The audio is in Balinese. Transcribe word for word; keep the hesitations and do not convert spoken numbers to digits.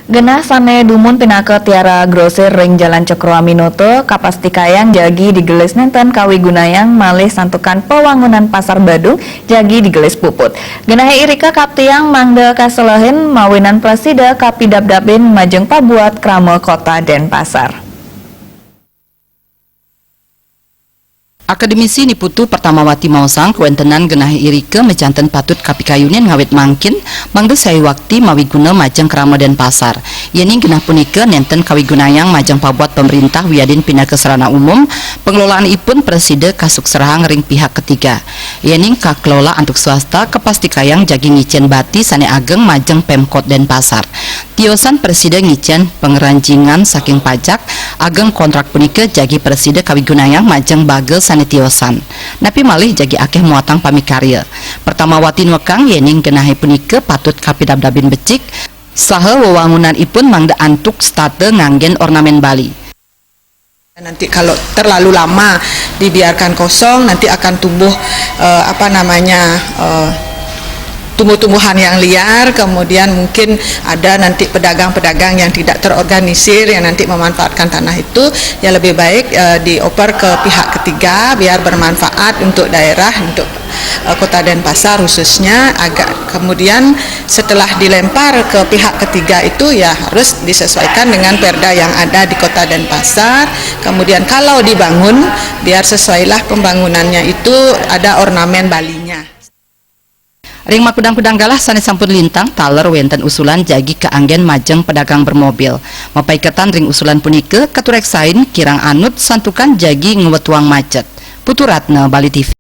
Genah sané dumun pinaka Tiara Grosir ring Jalan Cokroaminoto kapastikayang jagi digelis nénten kawigunayang malih santukan pawangunan Pasar Badung jagi digelis puput. Genahé irika kaptiang mangda kaselehin mawinan prasida kapidabdabin majeng pabuat krama Kota Denpasar. Akademisi Niputu Pertamawati maosang kawéntenan genahé irika majanten patut kapikayunin ngawit mangkin, mangda saé wakti mawiguna majeng krama Denpasar. Yéning genah punika nénten kawigunayang majeng pabuat pamréntah wiadin pinaka sarana umum, pengelolaanipun prasida kasukserahang ring pihak ketiga. Yéning kakelola antuk swasta kapastikayang jagi ngicén bati sané ageng majeng Pemkot Denpasar. Tiosan prasida ngicén pangranjingan saking pajak, ageng kontrak punika jagi prasida kawigunayang majeng baga sané tiosan. Napi malih jagi akéh muatang pamikarya. Pertamawati nuekang yéning genahé punika patut kapidabdabin becik, saha wewangunanipun mangda antuk setata nganggén ornamén Bali. Nanti kalau terlalu lama dibiarkan kosong, nanti akan tumbuh, eh, apa namanya, eh, tumbuh-tumbuhan yang liar, kemudian mungkin ada nanti pedagang-pedagang yang tidak terorganisir yang nanti memanfaatkan tanah itu, ya lebih baik, eh, dioper ke pihak ketiga biar bermanfaat untuk daerah, untuk, eh, Kota Denpasar khususnya, agak kemudian setelah dilempar ke pihak ketiga itu ya harus disesuaikan dengan perda yang ada di Kota Denpasar. Kemudian kalau dibangun, biar sesuailah pembangunannya itu ada ornamen Balinya. Ring makudang-kudang galah sané sampun lintang, taler wénten usulan jagi kaanggén majeng pedagang bermobil. Mapaiketan ring usulan punika, katureksain kirang anut santukan jagi ngwetuang macet. Putu Ratna, Bali T V.